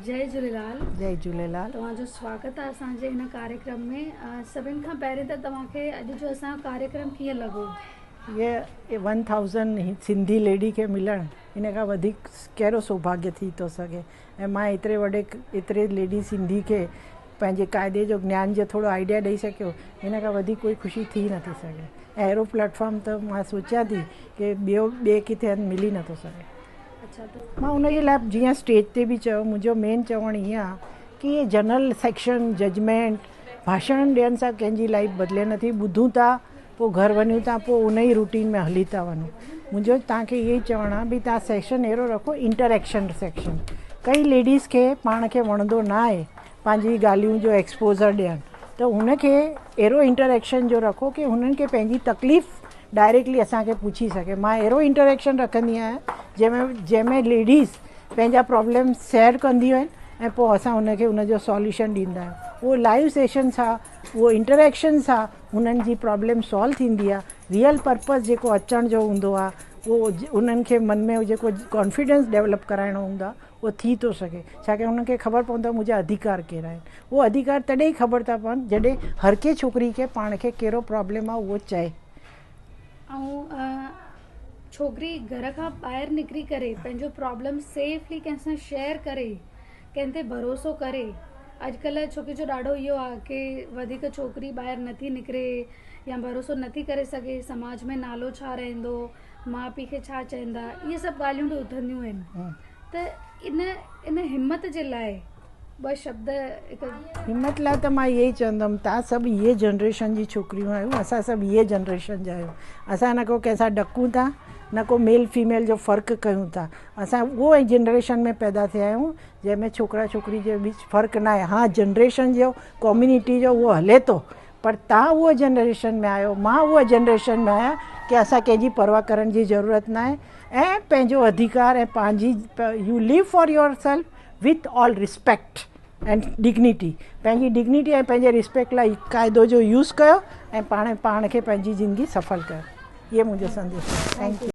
جئي جهوليلال. جئي جهوليلال. توهان جو سواگت آهي اسان جي هن ڪاريڪرم ۾. سڀن کان پهرين ته توهان کي اڄ جو اسان جو ڪاريڪرم ڪيئن لڳو؟ هيء ون ٿائوزنڊ سنڌي ليڊي کي ملڻ ان کان وڌيڪ ڪهڙو سوڀاگيه ٿي ٿو سگهي ۽ مان ايتري وڏي ايتري ليڊي سنڌي کي پنهنجي قاعدي جو گيان جو ٿورو آئيڊيا ڏئي سگهيو ان کان وڌيڪ ڪوئي خوشي ٿي نٿي سگهي ۽ اهڙو پليٽ فارم ته مان سوچيان ٿي ڪي ٻيو ٻئي ڪٿي هنڌ ملي نٿو سگهي. مان ان جي لاء جيئن اسٽيج تي به چيو منهنجو مين چوڻ ائين آهي ڪي اهي جنرل سيڪشن ججمينٽ ڀاشڻن ڏيڻ سان ڪنهن جي لائيف بدلي نٿي ٻڌون ٿا پوء گهر وڃون ٿا پوء ان ئي روٽين ۾ هلي ٿا وڃون منهنجو توهان کي اهو ئي چوڻ آهي ڀئي توهان سيشن اهڙو رکو انٽر ايڪشن سيڪشن ڪئي ليڊيز کي پاڻ کي وڻندو نه آهي پنهنجي ڳالهيون جو ايڪسپوزر ڏيڻ ته هن کي اهڙو انٽر ايڪشن جو رکو ڪي هنن کي پنهنجي تڪليف ڊائريڪٽلي اسان کي پڇي سگهي مان اهڙو انٽر ايڪشن رکندي آهيان جنهن ۾ جنهن ۾ ليڊيز پنهنجا پرابلم شيئر ڪنديون آهن ۽ پوء اسان ان کي ان جو سوليوشن ڏيندا آهيون اهو لائيو سيشن سان اهو انٽر ايڪشن سان انهن جي پرابلم سالو ٿيندي آهي ريئل پرپز جيڪو اچڻ جو هوندو آهي اهو انهن کي من ۾ جيڪو ڪانفيڊنس ڊيولپ ڪرائڻو هوندو آهي اهو ٿي ٿو سگهي ڇاڪاڻ انهن کي خبر پوندو آهي منهنجا اڌڪار ڪهڙا آهن اهو اڌڪار تڏهن ئي خبر ٿا پون جڏهن هر ڪنهن ڇوڪري کي پاڻ کي ڪهڙو پرابلم آهي اهو چئي. ۽ ڇوڪري گهر کان ٻاهر نڪري ڪري پنهنجو پرابلم سيفلي ڪنهن سان شيئر ڪري ڪنهن تي ڀروسو ڪري اڄڪلهه ڇوڪري جو ڏاڍو اهو آهي ڪي وڌيڪ ڇوڪري ٻاهر نٿي نڪري يا ڀروسو نٿي ڪري سگهي سماج ۾ نالو ڇا رهندو ماءُ پيءُ کي ڇا چوندا اهي سڀ ڳالهيون به اٿنديون آهن ته ان ان همت جي لاءِ ٻه شبد هڪ. همت لاءِ ته مان اهو ئي چوندم توهان سڀ اهي جنريشن جي ڇوڪريون آهيو اسان سڀ اهي جنريشن جا آهيون اسان نه ڪو ڪنهن سان ڏڪون ٿا نه ڪو ميل فيميل جو فرق ڪيون ٿا اسان اهو ئي جنريشن ۾ پيدا ٿيا آهيون جنهن ۾ ڇوڪرا ڇوڪري جي وچ فرق نه آهي ها جنريشن جو ڪميونٽي جو اهو هلي ٿو پر توهان اهو جنريشن ۾ آهيو مان اهو جنريشن ۾ آهيان ڪي اسان ڪنهن جي پرواهه ڪرڻ جي ضرورت نه آهي ۽ پنهنجو اڌڪار ۽ پنهنجي you live for yourself with all respect and dignity پنهنجي ڊگنيٽي ۽ پنهنجي رسپيڪٽ لاء قاعدو جو يوز ڪيو ۽ پاڻ پاڻ کي پنهنجي زندگي سڦل ڪيو اهي منهنجو سنديش آهي thank you.